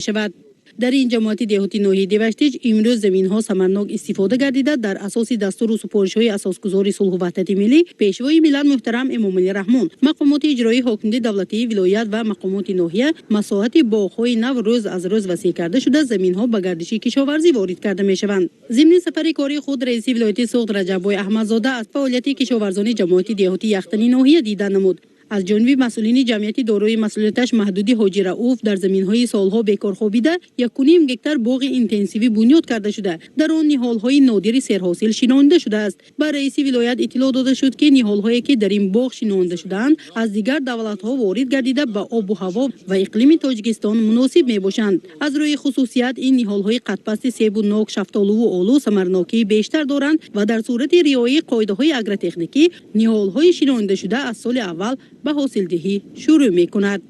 Мешавад. Дар ин ҷамоати деҳоти ноҳияи Деваштич имрӯз заминҳо самарнок истифода гардида, дар асоси дастуру супоришҳои асосгузори сулҳу ваҳдати миллӣ, Пешвои миллат муҳтарам Эмомалӣ Раҳмон, мақомоти иҷроии ҳокимияти давлатии вилоят ва мақомоти ноҳия масоҳати боғҳои нав рӯз аз рӯз васеъ карда шуда, заминҳо ба гардиши кишоварзӣ ворид карда мешаванд. Зимни сафари кори худ раиси вилояти Суғд Раҷаббой Аҳмадзода аз фаъолияти кишоварзони ҷамоати деҳоти Яхтани ноҳия дида намуд. Аз ҷониби масъулини ҷамъияти дорои масъулияташ маҳдуди Ҳоҷи Рауф дар заминҳои солҳо бекор хобида 1,5 гектар боғи интенсивӣ бунёд карда шуда, дар он ниҳолҳои нодири серҳосил шинонида шудааст. Ба раиси вилоят иттилоъ дода шуд, ки ниҳолҳое, ки дар ин боғ шинонида шудаанд, аз дигар давлатҳо ворид гардида, ба обу ҳаво ва иқлими Тоҷикистон муносиб мебошанд. Аз рӯи хусусият ин ниҳолҳои қадпасти себу нок, шафтолуву олу самарнокии бештар доранд ва дар сурати риояи қоидаҳои агротехникӣ ниҳолҳои шинонидашуда аз соли аввал ба ҳосилдиҳӣ шурӯъ мекунад.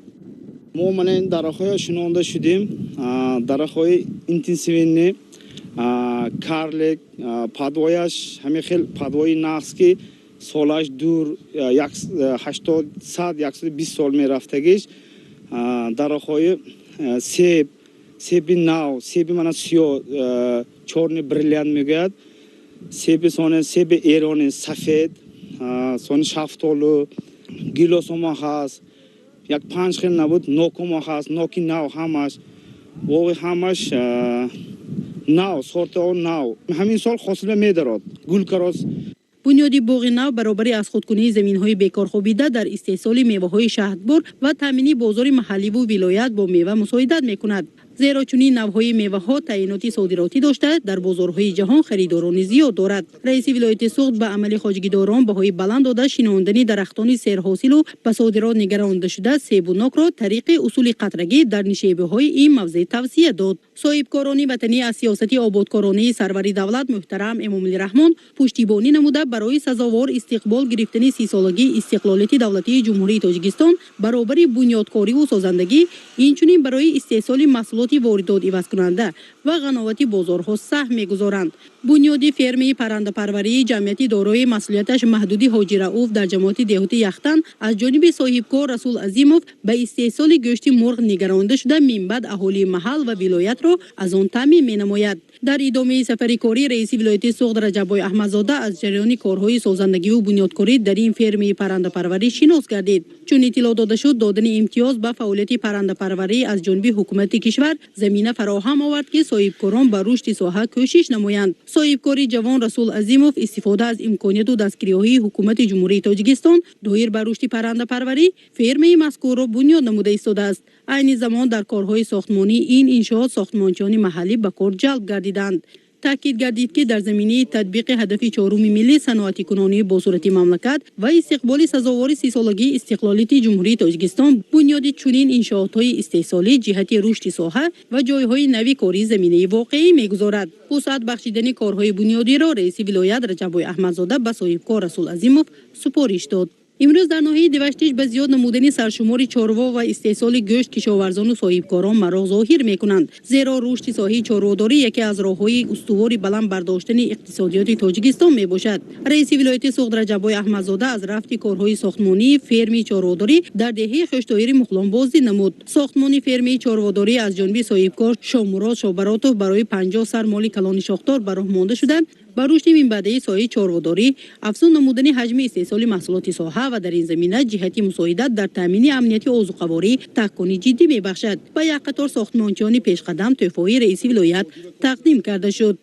Мо мана ин дарахтҳоя шинонда шудем, дарахтҳои интенсивный, карлик, подвояш ҳамин хел подвои нағз, ки солаш дур, 80, 100, 120 сол мерафтагиш. Дарахтҳои себ, себи нав, себи мана сиёҳ, чёрный бриллиант мегӯяд, себи сони себи эрони сафед, сони шафтолу, гилосомо ҳаст, як панҷ хел набуд, нокумо ҳаст, ноки нав, ҳамаш боғи, ҳамаш нав, сортао нав. Ҳамин сол ҳосила медарод, гулкарос. Бунёди боғи нав баробари аз худкунии заминҳои бекорхобида дар истеҳсоли меваҳои шаҳдбор ва таъмини бозори маҳалливу вилоят бо мева мусоидат мекунад, зеро чунин навъҳои меваҳо таъиноти содиротӣ дошта, дар бозорҳои ҷаҳон харидорони зиёд дорад. Раиси вилояти Суғд ба амали хоҷагидорон баҳои баланд дода, шинондани дарахтони серҳосилу ба содирот нигаронда шуда себу нокро тариқи усули қатрагӣ дар нишебиҳои ин мавзеъ тавсия дод. Соҳибкорони ватанӣ аз сиёсати ободкоронии сарвари давлат муҳтарам Эмомалӣ Раҳмон пуштибонӣ намуда, барои сазовор истиқбол гирифтани 30-солагии истиқлолияти давлатии Ҷумҳурии Тоҷикистон баробари бунёдкориву созандагӣ, инчунин барои истеҳсоли маҳсулоти воридот ивазкунанда ва ғановати бозорҳо саҳм мегузоранд. Бунёди фермаи паррандапарварии ҷамъияти дорои масъулияташ маҳдуди Ҳоҷи Рауф дар ҷамоати деҳоти Яхтан аз ҷониби соҳибкор Расул Азимов ба истеҳсоли гӯшти мурғ нигаронда шуда, минбаъд аҳолии маҳал ва вилоятро аз он таъмин менамояд. Дар идомаи сафари корӣ раиси вилояти Суғд Раҷаббой Аҳмадзода аз ҷараёни корҳои созандагиву бунёдкорӣ дар ин фермаи паррандапарварӣ шинос гардид. Чун иттилоъ дода шуд, додани имтиёз ба фаъолияти паррандапарварӣ аз ҷониби ҳукумати кишвар замина фароҳам овард, ки соҳибкорон ба рушди соҳа кӯшиш намоянд. Соҳибкори ҷавон Расул Азимов истифода аз имконияту дастгириҳои ҳукумати Ҷумҳурии Тоҷикистон доир ба рушди паррандапарварӣ фермаи мазкурро бунёд намуда истодааст. Айни замон дар корҳои сохтмонии ин иншоот сохтмончиёни маҳаллӣ ба кор ҷалб гардиданд. Таъкид гардид, ки дар заминаи татбиқи ҳадафи чоруми миллӣ, саноатикунонии босуръати мамлакат ва истиқболи сазовори 30-солагии истиқлолияти Ҷумҳурии Тоҷикистон, бунёди чунин иншоотҳои истеҳсолӣ ҷиҳати рушди соҳа ва ҷойҳои нави корӣ заминаи воқеӣ мегузорад. Вусъат бахшидани корҳои бунёдиро раиси вилоят Раҷаббой Аҳмадзода ба соҳибкор Расул Азимов супориш дод. Имрӯз дар ноҳияи Деваштич ба зиёд намудани саршумори чорво ва истеҳсоли гӯшт кишоварзону соҳибкорон мароқ зоҳир мекунанд, зеро рушди соҳаи чорводорӣ яке аз роҳҳои устувори баланд бардоштани иқтисодиёти Тоҷикистон мебошад. Раиси вилояти Суғд Раҷаббой Аҳмадзода аз рафти корҳои сохтмонии фермаи чорводорӣ дар деҳаи Хӯштоири Мухлон боздид намуд. Сохтмони фермаи чорводорӣ аз ҷониби соҳибкор Шомурод Шобаротов барои 50 сар моли калони шохдор ба роҳ монда шуда, ба рушди минбаъдаи соҳаи чорводорӣ, афзун намудани ҳаҷми истеҳсоли маҳсулоти соҳа ва дар ин замина ҷиҳати мусоидат дар таъмини амнияти озуқаворӣ таҳкони ҷиддӣ мебахшад. Ба як қатор сохтмончиёни пешқадам тӯҳфаҳои раиси вилоят тақдим карда шуд.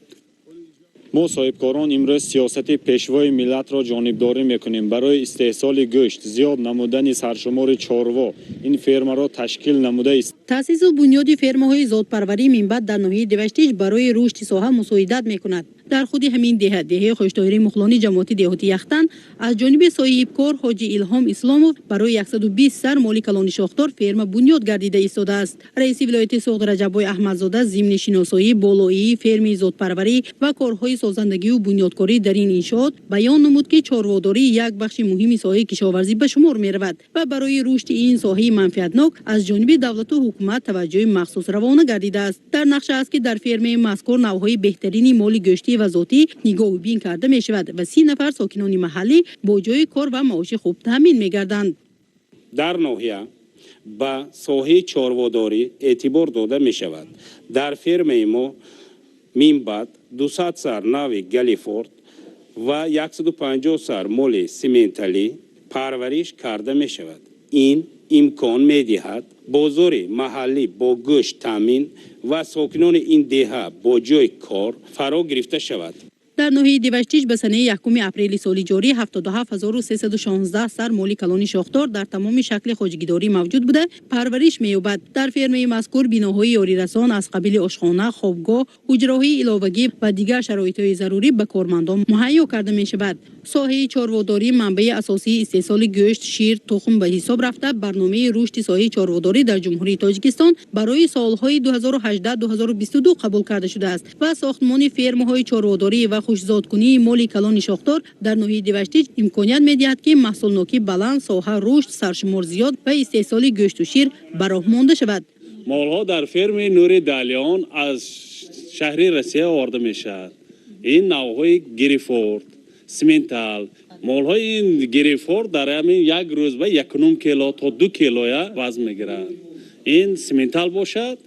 Мо, соҳибкорон, имрӯз сиёсати Пешвои миллатро ҷонибдорӣ мекунем. Барои истеҳсоли гӯшт, зиёд намудани саршумори чорво ин фермаро ташкил намуда. Таъсису бунёди фермаҳои зотпарварӣ минбаъд дар ноҳияи Деваштич барои рушди соҳа мусоидат мекунад. Дар худи ҳамин деҳа, деҳаи Хӯштоҳири Мухлони ҷамоати деҳоти Яхтан, аз ҷониби соҳибкор Ҳоҷи Илҳом Исломов барои 120 сар моли калони шохдор ферма бунёд гардида истодааст. Раиси вилояти Суғд Раҷаббой Аҳмадзода зимни шиносоӣ болоии фермаи зотпарварӣ ва корҳои созандагию бунёдкорӣ дар ин иншоот баён намуд, ки чорводорӣ як бахши муҳими соҳаи кишоварзӣ ба шумор меравад ва барои рушди ин соҳаи манфиатнок аз ҷониби давлату ҳукумат таваҷҷӯҳи махсус равона гардидааст. Дар нақша аст, ки дар фермаи мазкур навъҳои беҳтарини моли гӯштӣ ва зотӣ нигоҳубин карда мешавад ва 30 нафар сокинони маҳаллӣ бо ҷойи кор ва маоши хуб таъмин мегарданд. Дар ноҳия Ба соҳаи чорводорӣ эътибор дода мешавад. Дар фермаи мо минбаъд 200 сар нави Галифорд ва 150 сар моли сименталӣ парвариш карда мешавад. Ин имкон медиҳад бозори маҳаллӣ бо гӯшт таъмин ва сокинони ин деҳа бо ҷойи кор фаро гирифта шавад. Дар ноҳияи Деваштич ба санаи 1 апрели соли ҷорӣ 77316 сар моли калони шохдор дар тамоми шакли хоҷагидорӣ мавҷуд буда, парвариш меёбад. Дар фермаи мазкур биноҳои ёрирасон аз қабили ошхона, хобгоҳ, ҳуҷраҳои иловагӣ ва дигар шароитҳои зарурӣ ба кормандон муҳайё карда мешавад. Соҳаи чорводорӣ манбаи асосии истеҳсоли гӯшт, шир, тухм ба ҳисоб рафта, барномаи рушди соҳаи чорводорӣ дар Ҷумҳурии Тоҷикистон барои солҳои 2018-2022 қабул карда шудааст ва сохтмони фермаҳои чорводорӣ ва хушзодкунии моли калони шохдор дар ноҳияи Деваштич имконият медиҳад, ки маҳсулнокӣ баланд, соҳа рушд, саршумор зиёд ва истеҳсоли гӯшту шир ба роҳ монда шавад. Молҳо дар фермаи Нури Далион аз шаҳри Россия оварда мешавад. Ин навъҳои Герифорд, Симентал. Молҳои ин Герифорд дар ҳамин як рӯз ба 1.5 кило то 2 килоя вазн мегиранд. Ин Симентал бошад,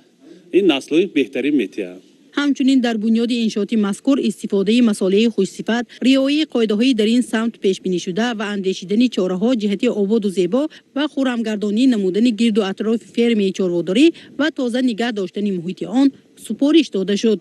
ин наслҳои беҳтарин метиҳад. Ҳамчунин дар бунёди иншооти мазкур истифодаи масолеҳи хушсифат, риояи қоидаҳои дар ин самт пешбинишуда ва андешидани чораҳо ҷиҳати ободу зебо ва хурамгардонӣ намудани гирду атрофи фермаи чорводорӣ ва тоза нигаҳ доштани муҳити он супориш дода шуд.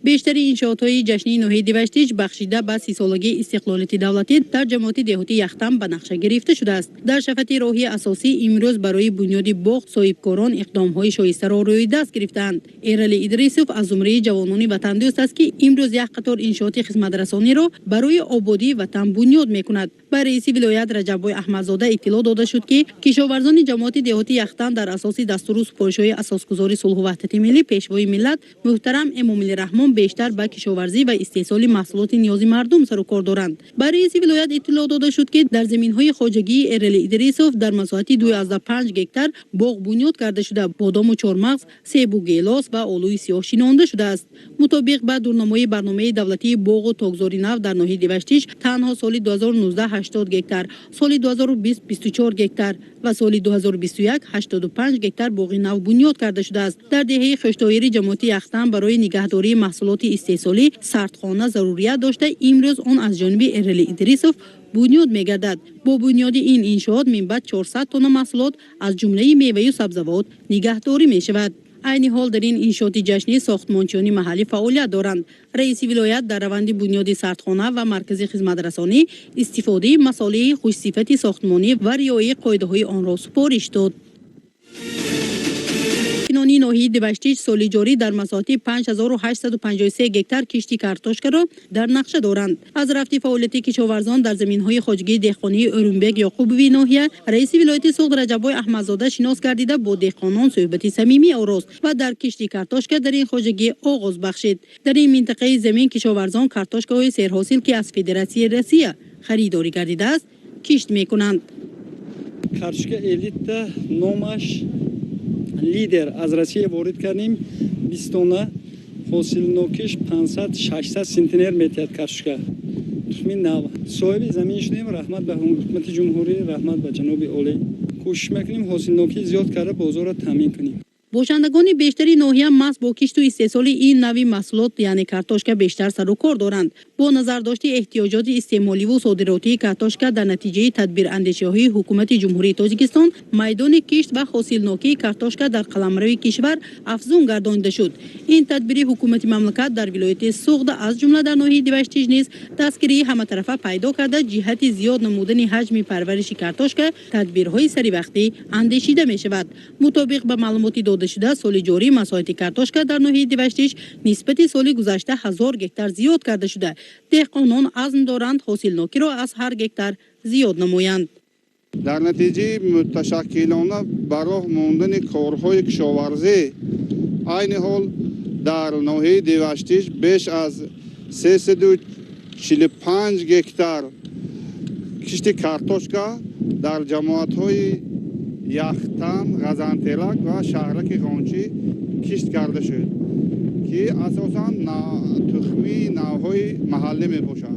Бештари иншоотҳои ҷашнии ноҳияи Деваштич бахшида ба 30-солагии истиқлолияти давлатӣ дар ҷамоати деҳоти Яхтам ба нақша гирифта шудааст. Дар шафати роҳи асосӣ имрӯз барои бунёди боғ соҳибкорон иқдомҳои шоистаро рӯи даст гирифтаанд. Эрали Идрисов аз зумраи ҷавонони ватандӯст аст, ки имрӯз як қатор иншооти хизматрасониро барои ободии ватан бунёд мекунад. Ба раиси вилоят Раҷаббой Аҳмадзода иттилоъ дода шуд, ки кишоварзони ҷамоати деҳоти Яхтам дар асоси дастуру супоришҳои асосгузори сулҳу ваҳдати миллӣ, пешвои миллат муҳтарам Эмомалӣ Раҳмон бештар ба кишоварзӣ ва истеҳсоли маҳсулоти ниёзи мардум сарукор доранд. Ба раиси вилоят иттилоъ дода шуд, ки дар заминҳои хоҷагии Эрали Идрисов дар масоҳати 2,5 гектар боғ бунёд карда шуда, бодому чормағз, себу гелос ва олӯи сиёҳ шинонда шудааст. Мутобиқ ба дурнамои барномаи давлатии боғу токзори нав дар ноҳияи Деваштич танҳо соли 2019 80 гектар, соли 2020 24 гектар ва соли 2021 85 гектар боғи нав бунёд карда шудааст. Дар деҳаи Хӯштоири ҷамоати Яхтам барои нигаҳдории маҳсулоти истеҳсолӣ сардхона зарурият дошта, имрӯз он аз ҷониби Эрали Идрисов бунёд мегардад. Бо бунёди ин иншоот минбаъд 400 тонна маҳсулот аз ҷумлаи меваю сабзавот нигаҳдорӣ мешавад. Айни ҳол дар ин иншооти ҷашнӣ сохтмончиёни маҳаллӣ фаъолият доранд. Раиси вилоят дар раванди бунёди сардхона ва маркази хизматрасонӣ истифодаи масолеҳи хушсифати сохтмонӣ ва риояи қоидаҳои онро супориш дод. Сокинони ноҳияи Деваштич соли ҷорӣ дар масоҳати 5853 гектар кишти картошкаро дар нақша доранд. Аз рафти фаъолияти кишоварзон дар заминҳои хоҷагии деҳқонии Ӯрумбек Ёқубови ноҳия раиси вилояти Суғд Раҷаббой Аҳмадзода шинос гардида, бо деҳқонон суҳбати самимӣ орост ва дар кишти картошка дар ин хоҷагӣ оғоз бахшид. Дар ин минтақаи замин кишоварзон картошкаҳои серҳосил, ки аз Федератсияи Россия харидорӣ гардидааст, кишт мекунанд. Картошка элита номаш Лидер аз Россия ворид кардем, 20 тонна, ҳосилнокиш 500-600 центнер метиҳад картошка. Тухми нав. Соҳиби замин шудем, раҳмат ба ҳукумати ҷумҳурӣ, раҳмат ба ҷаноби олӣ. Кӯшиш мекунем ҳосилнокӣ зиёд карда бозорро таъмин кунем. Бошандагони бештари ноҳия маҳз бо кишту истеҳсоли ин нави маҳсулот, яъне картошка, бештар сару кор доранд. Бо назардошти эҳтиёҷоти истеъмоливу содиротии картошка дар натиҷаи тадбирандешиҳои ҳукумати Ҷумҳурии Тоҷикистон майдони кишт ва ҳосилнокии картошка дар қаламрави кишвар афзун гардонида шуд. Ин тадбири ҳукумати мамлакат дар вилояти Суғд, аз ҷумла дар ноҳияи Деваштич низ дастгирии ҳаматарафа пайдо карда, ҷиҳати зиёд намудани ҳаҷми парвариши картошка тадбирҳои саривақтӣ андешида мешавад. Мутобиқ ба маълумоти дода шуда, соли ҷорӣ масоҳати картошка дар ноҳияи Деваштич нисбати соли гузашта 1000 гектар зиёд карда шуда, деҳқонон азм доранд ҳосилнокиро аз ҳар гектар зиёд намоянд. Дар натиҷаи муташаккилона ба роҳ мондани корҳои кишоварзӣ айни ҳол дар ноҳияи Деваштич беш аз 345 гектар кишти картошка дар ҷамоатҳои Яхтан, Ғазантелак ва шаҳраки Ғончӣ кишт карда шуд, ки асосан тухмии навъҳои маҳаллӣ мебошад.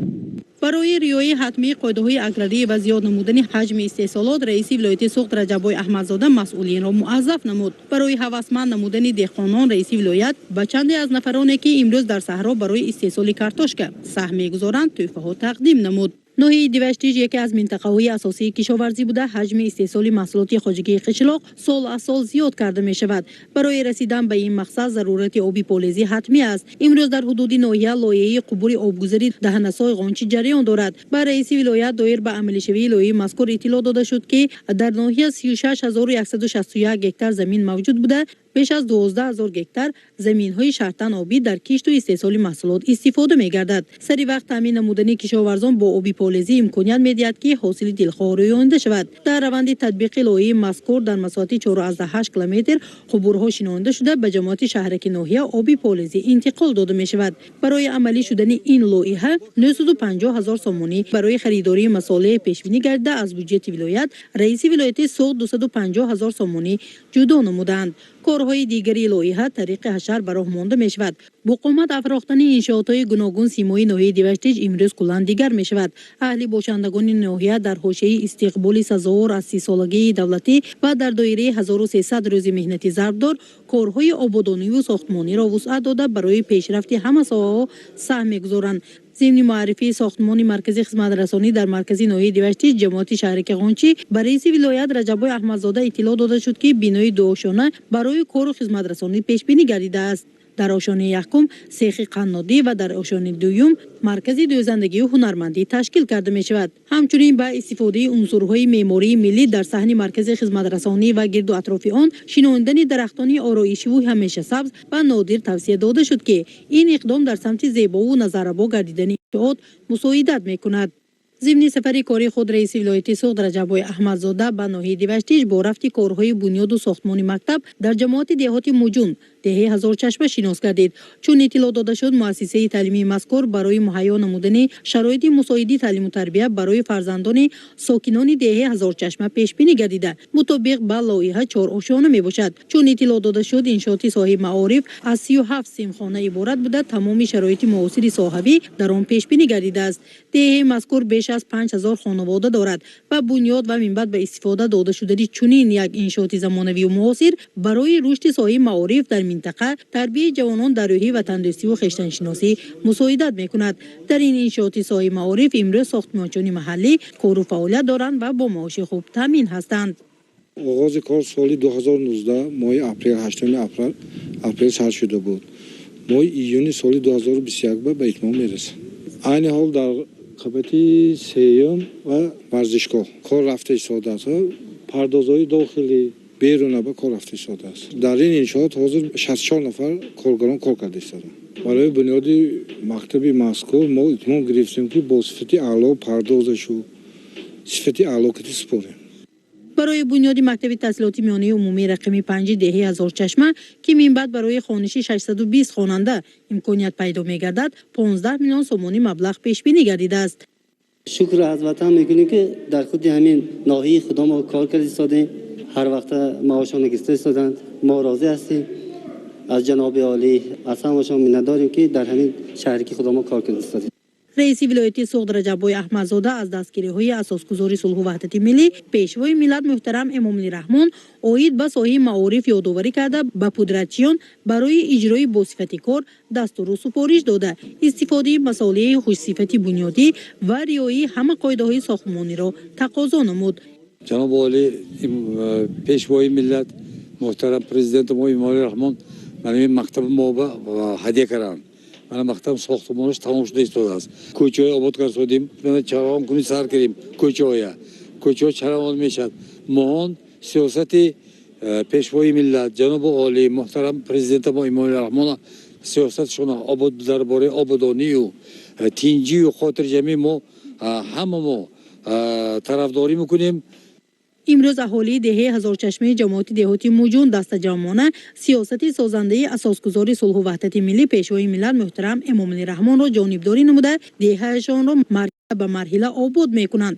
Барои риояи ҳатмии қоидаҳои аграрӣ ва зиёд намудани ҳаҷми истеҳсолот раиси вилояти Суғд Раҷаббой Аҳмадзода масъулинро муаззаф намуд. Барои ҳавасманд намудани деҳқонон раиси вилоят ба чанде аз нафароне, ки имрӯз дар саҳро барои истеҳсоли картошка саҳм мегузоранд, тӯҳфаҳо тақдим намуд. Ноҳияи Деваштич яке аз минтақаҳои асосии кишоварзӣ буда, ҳаҷми истеҳсоли маҳсулоти хоҷагии қишлоқ сол аз сол зиёд карда мешавад. Барои расидан ба ин мақсад зарурати оби полезӣ ҳатмӣ аст. Имрӯз дар ҳудуди ноҳия лоиҳаи қубури обгузари Даҳанасой Ғончӣ ҷараён дорад. Ба раиси вилоят доир ба амалишавии лоиҳаи мазкур иттилоъ дода шуд, ки дар ноҳия 36 161 гектар замин мавҷуд буда, беш аз 12 000 гектар заминҳои шартан обӣ дар кишту истеҳсоли маҳсулот истифода мегардад. Сари вақт таъмин намудани кишоварзон бо оби полезӣ имконият медиҳад, ки ҳосили дилхоҳ рӯёнида шавад. Дар раванди татбиқи лоиҳаи мазкур дар масоҳати 4,8 километр қубурҳо шинонида шуда, ба ҷамоати шаҳраки ноҳия оби полезӣ интиқол дода мешавад. Барои амалӣ шудани ин лоиҳа 950 ҳазор сомонӣ барои харидории масолеҳ пешбинӣ гардида, аз буҷети вилоят раиси вилояти Суғд 250 ҳазор сомонӣ ҷудо намуданд. Корҳои дигари лоиҳа тариқи ҳашар ба роҳ монда мешавад. Бо қомат афрохтани иншоотҳои гуногун симои ноҳияи Деваштич имрӯз куллан дигар мешавад. Аҳли бошандагони ноҳия дар ҳошияи истиқболи сазовор аз 30-солагии давлатӣ ва дар доираи 1300 рӯзи меҳнати зарбдор корҳои ободониву сохтмониро вусъат дода, барои пешрафти ҳама соҳаҳо саҳм мегузоранд. Зимни муаррифии сохтмони маркази хизматрасонӣ дар маркази ноҳияи Деваштич, ҷамоати шаҳраки Ғончӣ, ба раиси вилоят Раҷаббой Аҳмадзода иттилоъ дода шуд, ки бинои дуошёна барои кору хизматрасонӣ пешбинӣ гардидааст. Дар ошёнаи якум сехи қаннодӣ ва дар ошёнаи дуюм маркази дӯзандагию ҳунармандӣ ташкил карда мешавад. Ҳамчунин ба истифодаи унсурҳои меъмории миллӣ дар саҳни маркази хизматрасонӣ ва гирду атрофи он шинонидани дарахтони ороишиву ҳамешасабз ва нодир тавсия дода шуд, ки ин иқдом дар самти зебову назаррабо гардидани иншоот мусоидат мекунад. Зимни сафари кори худ раиси вилояти Суғд Раҷаббой Аҳмадзода ба ноҳияи Деваштич бо рафти корҳои бунёду сохтмони мактаб дар ҷамоати деҳоти Муҷун, деҳаи Ҳазорчашма шинос гардид. Чун иттилоъ дода шуд, муассисаи таълимии мазкур барои муҳайё намудани шароити мусоиди таълиму тарбия барои фарзандони сокинони деҳаи Ҳазорчашма пешбинӣ гардида, мутобиқ ба лоиҳа чор ошёна мебошад. Чун иттилоъ дода шуд, иншооти соҳаи маориф аз 37 синфхона иборат буда, тамоми шароити муосири соҳавӣ дар он пешбинӣ гардидааст. Деҳаи мазкур беш аз 5000 хонавода дорад ва бунёд ва минбаъд ба истифода дода шудани чунин як иншооти замонавию муосир барои рушди соҳаи маориф дар минтақа, тарбияи ҷавонон дар рӯҳи ватандӯстиву хештаншиносӣ мусоидат мекунад. Дар ин иншооти соҳаи маориф имрӯз сохтмончони маҳаллӣ кору фаъолият доранд ва бо маоши хуб таъмин ҳастанд. Оғози кор соли 2019 моҳи апрел, 8 апрел сар шуда буд, моҳи июни соли 2021 ба итмом мерасад. Айни ҳол дар қабати сеюм ва варзишгоҳ кор рафта истодааст, пардозҳои дохилӣ, беруна ба кор рафта истодааст. Дар ин иншоот ҳозир 64 нафар коргарон кор карда истоданд. Барои бунёди мактаби мазкур мо итмом гирифтем, ки бо сифати аъло пардозашу сифати аъло кати супорем. Барои бунёди мактаби таҳсилоти миёнаи умумии рақами 5 деҳаи Ҳазорчашма, ки минбаъд барои хониши 620 хонанда имконият пайдо мегардад, 15 миллион сомонӣ маблағ пешбинӣ гардидааст. Шукр аз ватан мекунем, ки дар худи ҳамин ноҳияи худо мо кор карда истодем. Ҳар вақта маошона гирифта истоданд. Мо розӣ ҳастем аз ҷаноби олӣ, аз ҳамашон миннатдорем, ки дар ҳамин шаҳре ки худо мо кор карда истодем. Раиси вилояти Суғд Раҷаббой Аҳмадзода аз дастгириҳои асосгузори сулҳу ваҳдати миллӣ, Пешвои миллат муҳтарам Эмомалӣ Раҳмон оид ба соҳаи маориф ёдоварӣ карда, ба пудратчиён барои иҷрои босифати кор дастуру супориш дода, истифодаи масолеҳи хушсифати бунёдӣ ва риояи ҳама қоидаҳои сохтмониро тақозо намуд. Ҷаноби олӣ, Пешвои миллат, муҳтарам Президенти мо Эмомалӣ Раҳмон мана ин мактаби мо ҳадя карданд. Мана мактаб сохтмонаш тамом шуда истодааст. Кӯчаҳои обод кардодем, мана чароғонкунӣ сар кардем, кӯчаҳоя, кӯчаҳо чароғон мешавад. Моҳон сиёсати Пешвои миллат, ҷаноби олӣ, муҳтарам Президенти мо Эмомалӣ Раҳмон, сиёсатшон обод дар бораи ободонию тинҷию хотирҷамъӣ мо ҳама мо тарафдорӣ мекунем. Имрӯз аҳолии деҳаи Ҳазорчашмаи ҷамоати деҳоти Муҷун дастаҷамъона сиёсати созандаи асосгузори сулҳу ваҳдати миллӣ, Пешвои миллат муҳтарам Эмомалӣ Раҳмонро ҷонибдорӣ намуда, деҳаашонро марҳила ба марҳила обод мекунанд.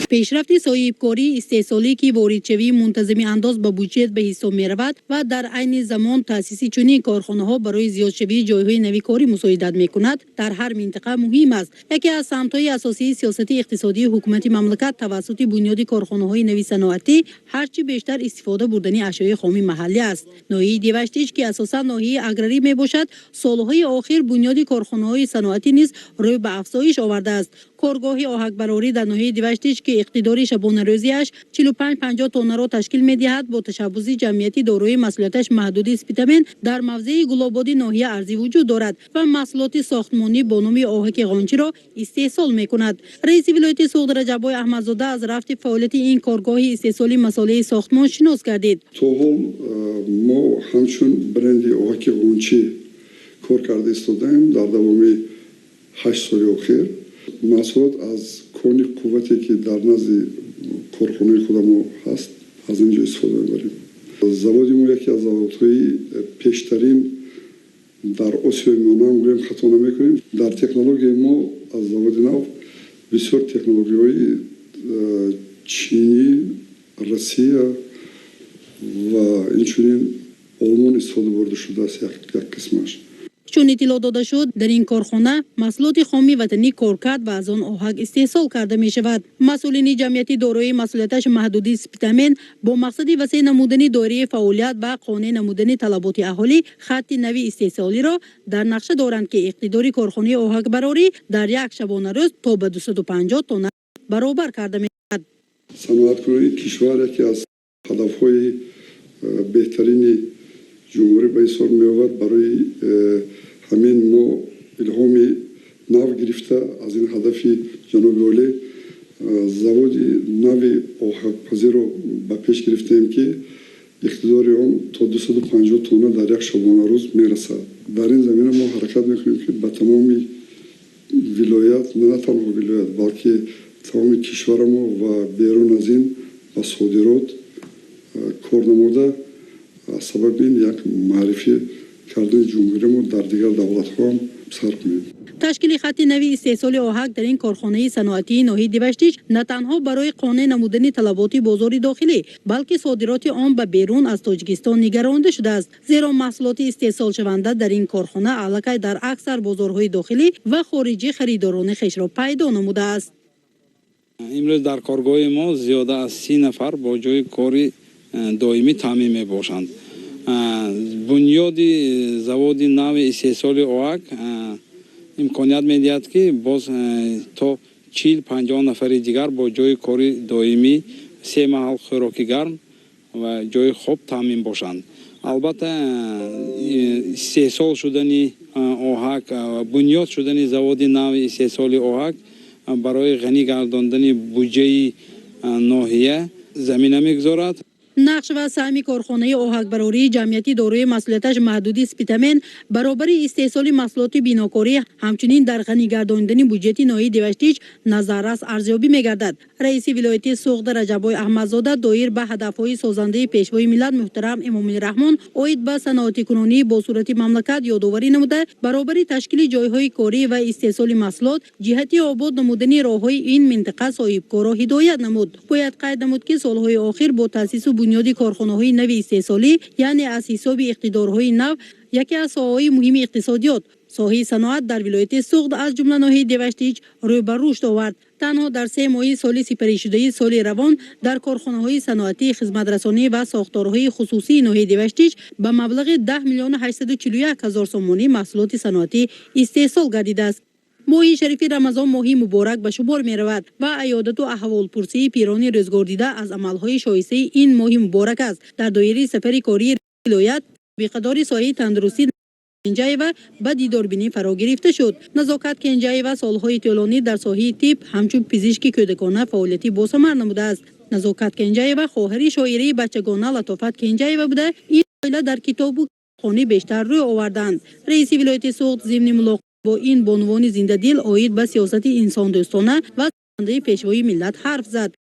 Пешрафти соҳибкории истеҳсолӣ, ки воридшавии мунтазами андоз ба буҷет ба ҳисоб меравад ва дар айни замон таъсиси чунин корхонаҳо барои зиёдшавии ҷойҳои нави корӣ мусоидат мекунад, дар ҳар минтақа муҳим аст. Яке аз самтҳои асосии сиёсати иқтисодии ҳукумати мамлакат тавассути бунёди корхонаҳои нави саноатӣ ҳарчи бештар истифода бурдани ашёи хоми маҳаллӣ аст. Ноҳияи Деваштич, ки асосан ноҳияи аграрӣ мебошад, солҳои охир бунёди корхонаҳои саноатӣ низ рӯй ба афзоиш овардааст. Коргоҳи оҳакбарорӣ дар ноҳияи Деваштич, ки иқтидори шабонарӯзиаш 45-50 тоннаро ташкил медиҳад, бо ташаббуси ҷамъияти дорои масъулияташ маҳдуди Спитамен дар мавзеи Гулободи ноҳия арзи вуҷуд дорад ва маҳсулоти сохтмонӣ бо номи оҳаки ғончиро истеҳсол мекунад. Раиси вилояти Суғд Раҷаббой Аҳмадзода аз рафти фаъолияти ин коргоҳи истеҳсоли масолеҳи сохтмон шинос гардид. То ҳол мо ҳамчун бренди оҳаки ғончӣ кор карда истодаем. Дар давоми 8 соли охир маҳсулот аз кони қуввате, ки дар назди корхонаи худамо ҳаст, аз ин ҷо истифода мебарем. Заводи мо яке аз заводҳои пештарин дар Осиёи Миёна гӯем, хато намекунем. Дар технологияи мо аз заводи нав бисёр технологияҳои чинӣ, Россия ва инчунин Олмон истифода бурда шудааст як қисмаш. Чун иттилоъ дода шуд, дар ин корхона маҳсулоти хоми ватанӣ коркард ва аз он оҳак истеҳсол карда мешавад. Масъулини ҷамъияти дорои масъулияташ маҳдуди Спитамен бо мақсади васеъ намудани доираи фаъолият ва қонеъ намудани талаботи аҳолӣ хатти нави истеҳсолиро дар нақша доранд, ки иқтидори корхонаи оҳакбарорӣ дар як шабонарӯз то ба 250 тонна баробар карда мешавад. Саноаткунонии кишвар яке аз ҳадафҳои беҳтарини ҷумҳурӣ ба ҳисоб меояд. Барои ҳамин мо илҳоми нав гирифта аз ин ҳадафи ҷаноби олӣ заводи нави оҳакпазиро ба пеш гирифтаем, ки иқтидори он то 250 тонна дар як шабонарӯз мерасад. Дар ин замина мо ҳаракат мекунем, ки ба тамоми вилоят, на танҳо вилоят, балки тамоми кишварамо ва берун аз ин ба содирот кор намуда, аз сабаби ин як маърифӣ кардани ҷумҳуримо дар дигар давлатҳо ҳам сар кунем. Ташкили хатти нави истеҳсоли оҳак дар ин корхонаи саноатии ноҳияи Деваштич на танҳо барои қонеъ намудани талаботи бозори дохилӣ, балки содироти он ба берун аз Тоҷикистон нигаронда шудааст, зеро маҳсулоти истеҳсолшаванда дар ин корхона аллакай дар аксар бозорҳои дохилӣ ва хориҷӣ харидорони хешро пайдо намудааст. Имрӯз дар коргоҳи мо зиёда аз 30 нафар бо ҷои кори доимӣ таъмин мебошанд. Бунёди заводи нави истеҳсоли оҳак имконият медиҳад, ки боз то 40-50 нафари дигар бо ҷои кори доимӣ, се маҳал хӯроки гарм ва ҷои хоб таъмин бошанд. Албатта, истеҳсол шудани оҳак, бунёд шудани заводи нави истеҳсоли оҳак барои ғанӣ гардондани буҷаи ноҳия замина мегузорад. Нақш ва саҳми корхонаи оҳакбарории ҷамъияти дорои масъулияташ маҳдуди Спитамен баробари истеҳсоли маҳсулоти бинокорӣ, ҳамчунин дар ғанигардонидани буҷети ноҳияи Деваштич назаррас арзёбӣ мегардад. Раиси вилояти Суғд Раҷаббой Аҳмадзода доир ба ҳадафҳои созандаи Пешвои миллат муҳтарам Эмомалӣ Раҳмон оид ба саноатикунонии босуръати мамлакат ёдоварӣ намуда, баробари ташкили ҷойҳои корӣ ва истеҳсоли маҳсулот ҷиҳати обод намудани роҳҳои ин минтақа соҳибкорро ҳидоят намуд. Бояд қайд намуд, ки солҳои охир бо таъсису бунёди корхонаҳои нави истеҳсолӣ, яъне аз ҳисоби иқтидорҳои нав, яке аз соҳаҳои муҳими иқтисодиёт, соҳаи саноат дар вилояти Суғд, аз ҷумла ноҳияи Деваштич, рӯй ба рушд овард. Танҳо дар 3 моҳи соли сипаришудаи соли равон дар корхонаҳои саноатӣ, хизматрасонӣ ва сохторҳои хусусии ноҳияи Деваштич ба маблағи 10 миллиону 841 ҳазор сомонӣ маҳсулоти саноатӣ истеҳсол гардидааст. Моҳи шарифи Рамазон моҳи муборак ба шумор меравад ва аёдату аҳволпурсии пирони рӯзгордида аз амалҳои шоистаи ин моҳи муборак аст. Дар доираи сафари кории вилоят беқадори соҳаи тандурустӣ Кенҷаева ба дидорбинӣ фаро гирифта шуд. Назокат Кенҷаева солҳои тӯлонӣ дар соҳаи тиб ҳамчун пизишки кӯдакона фаъолияти босамар намудааст. Назокат Кенҷаева хоҳари шоираи бачагона Латофат Кенҷаева буда, ин оила дар китобу хонӣ бештар рӯй оварданд. Раиси вилояти Суғд зимни мулоқот бо ин бонувони зиндадил оид ба сиёсати инсондӯстона ва пешвои миллат ҳарф зад.